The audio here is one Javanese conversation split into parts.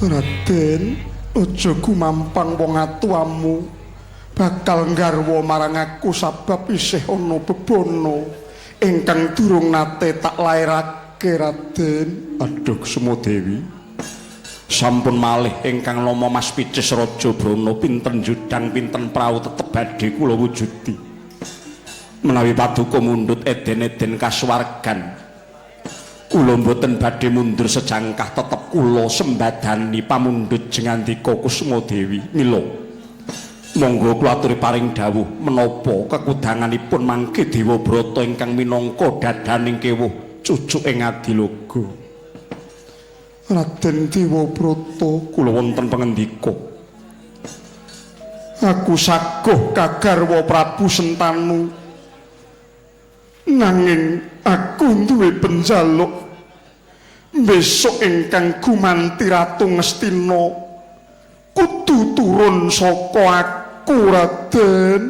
Raden, aja gumampang wong atuamu bakal nggarwa marang aku sabab isih ana bebana ingkang durung nate tak lairake, Raden. Aduh Kusuma Dewi, sampun malih ingkang nama Mas Picis Raja Brana, pinten judang pinten prau tetep badhe kula wujudi. Menawi paduka mundhut eden-eden kasuwargan, kula mboten badhe mundur sejangkah, tetep kula sembadani pamundhut jengandika Kusuma Dewi. Mila monggo kula aturi paring dawuh menapa kekudanganipun mangke Dewa Brata ingkang minangka dadaning kewuh cucuk ing adiloga. Raden Dewa Brata, kula wonten pangendika. Aku saguh kagarwa Prabu Sentanu, nanging aku duwe penjaluk. Besok ingkang gumanti Ratu Ngastina kudu turun saka aku, Raden.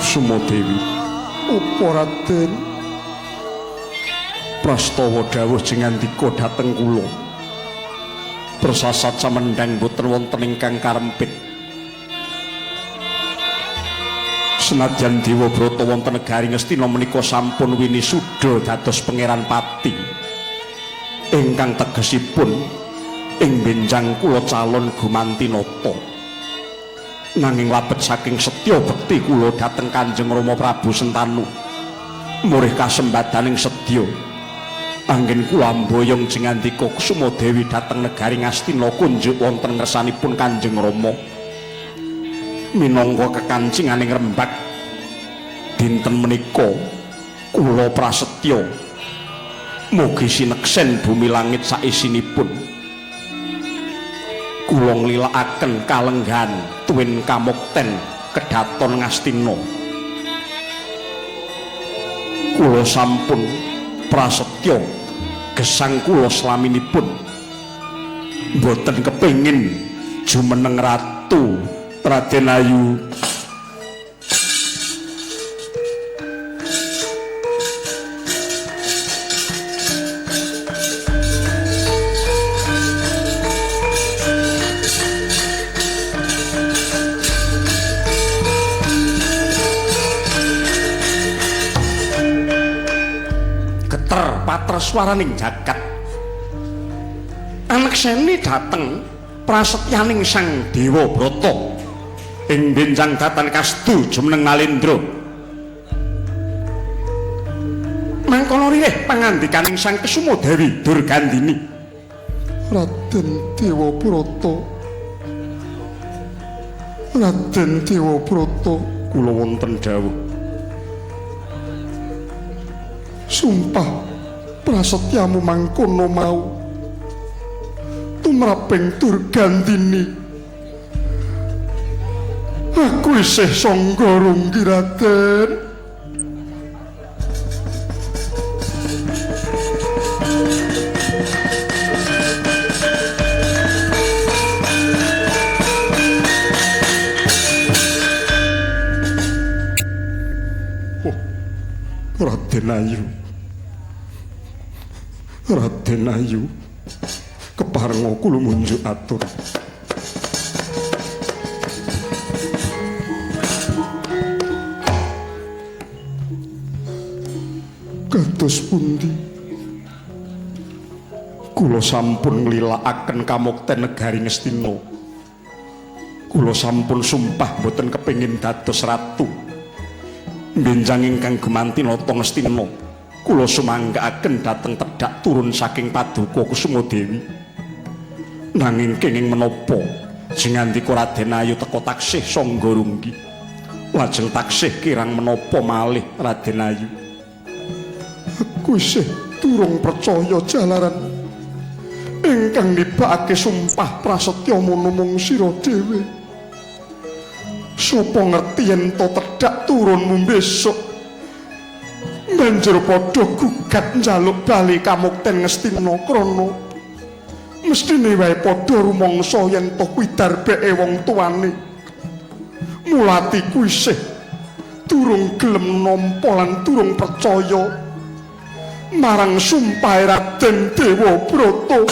Kusuma Dewi, apa Raden? Prastawa dawuh jengandika dhateng kula. Persasat samendhang boten wonten ingkang karempit. Senajan Dewa Brata wonten negari Ngastina menika sampun winisuda dados pangeran pati, ingkang tegesipun ing benjang kula calon gumanti nata. Nanging labet saking setya bekti kula dhateng Kanjeng Rama Prabu Sentanu, murih kasembadaning sedya anggen kula amboyong jengandika Kusuma Dewi dhateng negari Ngastina kunjuk wonten ngersanipun Kanjeng Rama minangka kekancinganing rembag dinten menika kula prasetya mugi sineksen bumi langit saisinipun. Kula nglilakaken kalenggahan tuwin kamukten kedaton Ngastina. Kula sampun prasetya gesang kula slaminipun mboten kepengin jumeneng ratu Raden Ayu. Pater swaraning jagat anekseni dhateng prasetyaning Sang Dewa Brata ing benjang datan kastu jumeneng Nalendra. Mangkono ririh pangandikaning Sang Kesuma Dewi Durgandini. Raden Dewa Brata, Raden Dewa Brata, kula wonten dawuh. Sumpah prasetyamu mangkono mau tumraping Durgandini, aku isih sangga runggi, Raden. Oh, Raden Ayu, Raden Ayu, keparenga kula munjuk atur. Kados pundi? Kula sampun nglilakaken kamukten negari Ngastina. Kula sampun sumpah mboten kepengin dados ratu. Benjang ingkang gumanti nata Ngastina, kula sumanggaaken dhateng tedhak turun saking paduka Kusuma Dewi. Nanging kenging menapa jengandika Raden Ayu teka taksih sangga runggi. Lajeng taksih kirang menapa malih Raden Ayu. Aku isih durung percaya jalaran Ingkang nibakake sumpah prasetya mono mung sira dhewe. Sapa ngerti yen to tedhak turunmu besok banjur padha gugat njaluk bali kamukten Ngastina krana mesthine wae padha rumangsa yen to kuwi darbeke wong tuane. Mula atiku isih durung gelem nampa lan durung percaya marang sumpahe Raden Dewabrata.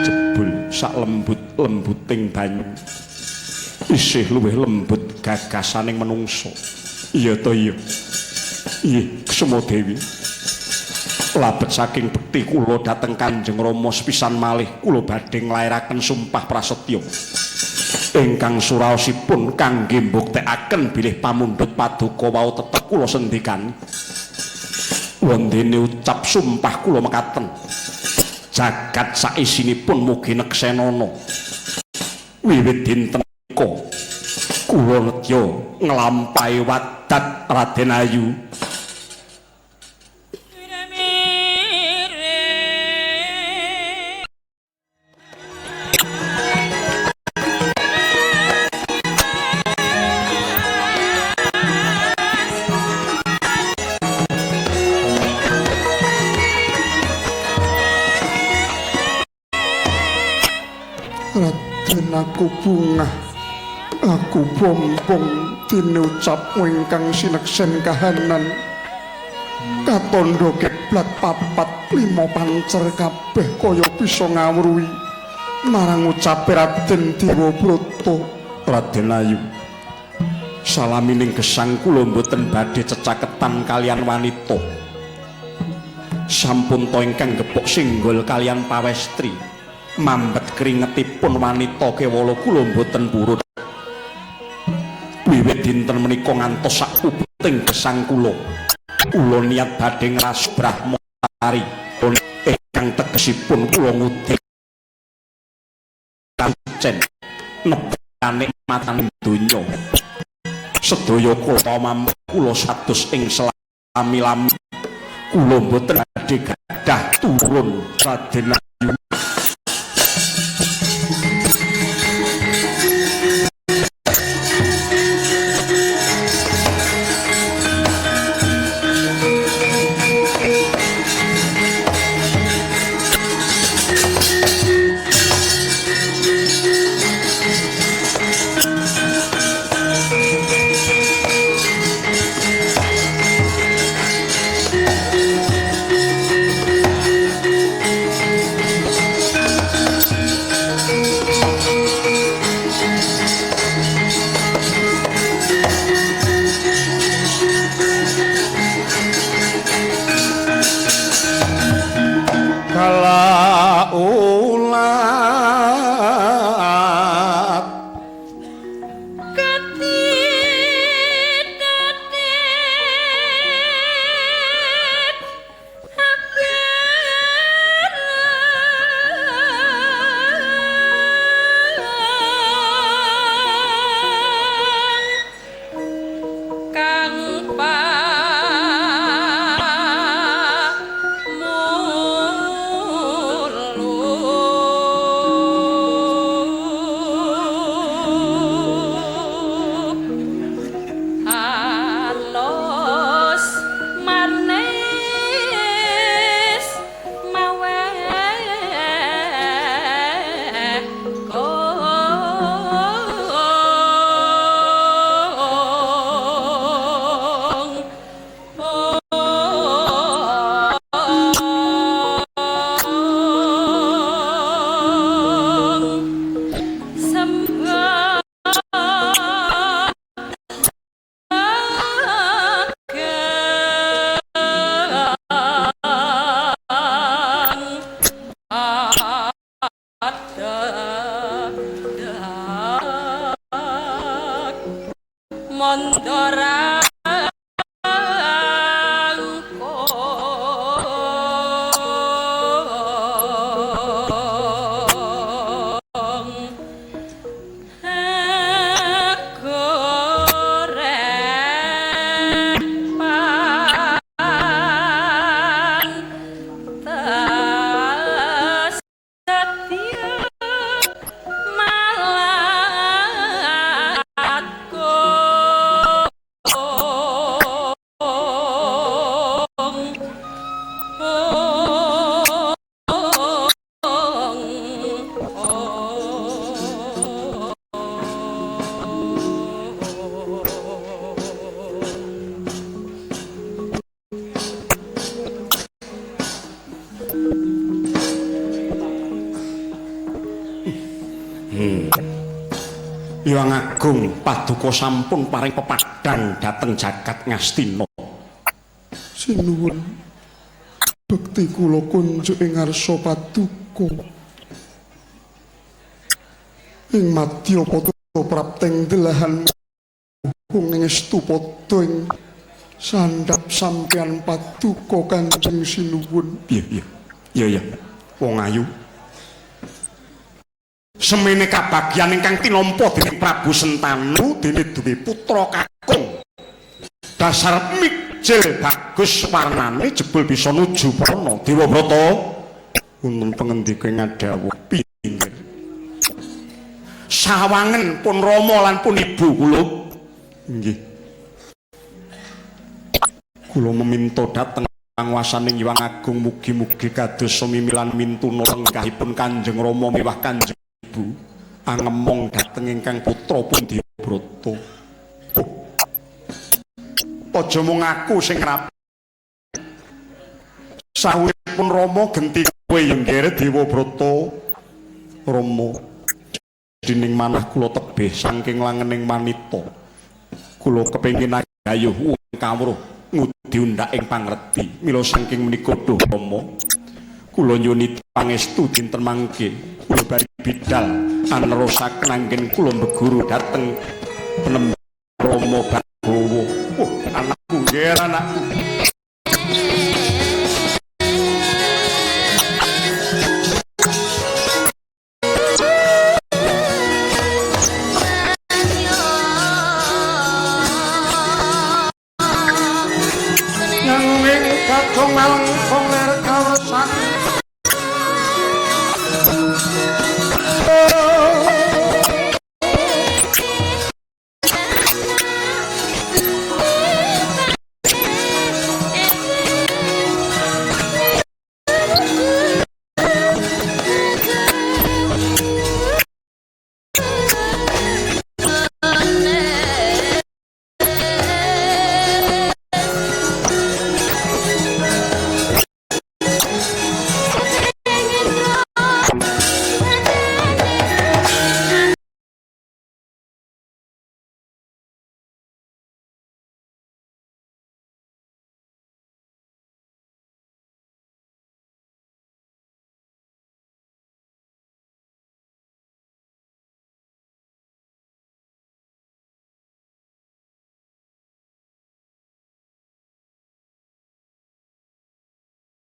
Jebul sak lembut-lembuting banyu isih luwih lembut gagasaning menungsa. Iya to iya. Nggih, Kusuma Dewi. Labet saking bekti kula dhateng Kanjeng Rama sepisan malih kula badhe nglairaken sumpah prasetya ingkang suraosipun kangge mbuktekaken bilih pamundhut paduka wau tetep kula sendikani. Wondene ucap sumpah kula mekaten, jagat saisinipun mugi neksenana. Wiwit dinten menika kula nedya nglampahi wadat Raden Ayu. Raden, aku bungah, aku bombong dene ucapmu ingkang sineksen kahanan. Katandha kiblat papat lima pancer kabeh kaya bisa ngawruhi marang ucape Raden Dewabrata. Raden Ayu, salamining gesang kula mboten badhe cecaketan kalian wanita. Sampun ta ingkang gepuk singgol kalian pawestri, mambet keringetipun wanita kewala kula mboten purun. Wiwit dinten menika ngantos sak ubeting gesang kula, kula niat badhe ngrasuk Brahmacari ingkang tegesipun kula ngudi kancen nebane matane donya. Sedaya kula mampu kula sados ing selami-lami kula mboten badhe gadah turun Raden Ayu. Mondorangkung. Hyang Agung paduka sampun paring pepadang dhateng jagat Ngastina. Sinuwun. Bekti kula kunjuk ing ngarsa paduka. Ing madya pada prapting delahan mung ngestu padha ing sandhap sampeyan paduka Kanjeng Sinuwun. Iya, iya. Iya, iya. Wong ayu. Semene kabagyan ingkang tinampa dening Prabu Sentanu dene duwe putra kakung. Dasar mijil bagus warnane jebul bisa nuju prana. Dewabrata wonten pangendika ing ngadhawuh pinggir. Sawangen pun rama lan pun ibu kula. Nggih. Kula meminta dhateng panguwasaning Hyang Agung mugi-mugi kados sumimilan mintuna lenggahipun Kanjeng Rama miwah Kanjeng Ibu angemong dhateng ingkang putra pun Dewabrata. Oh. Aja mung aku sing rapi. Sawuripun Rama genti kowe ya nggere Dewabrata. Rama dening manah kula tebih saking langening manita. Kula kepengin gayuh kawruh ngudi undhak ing pangreti. Mila saking menika duh Rama, kula nyuwun pangestu dinten mangke kula bari bidal anerusaken anggen kula mbeguru dhateng penemban Rama Bagawa. Oh, anakku nggih anakku.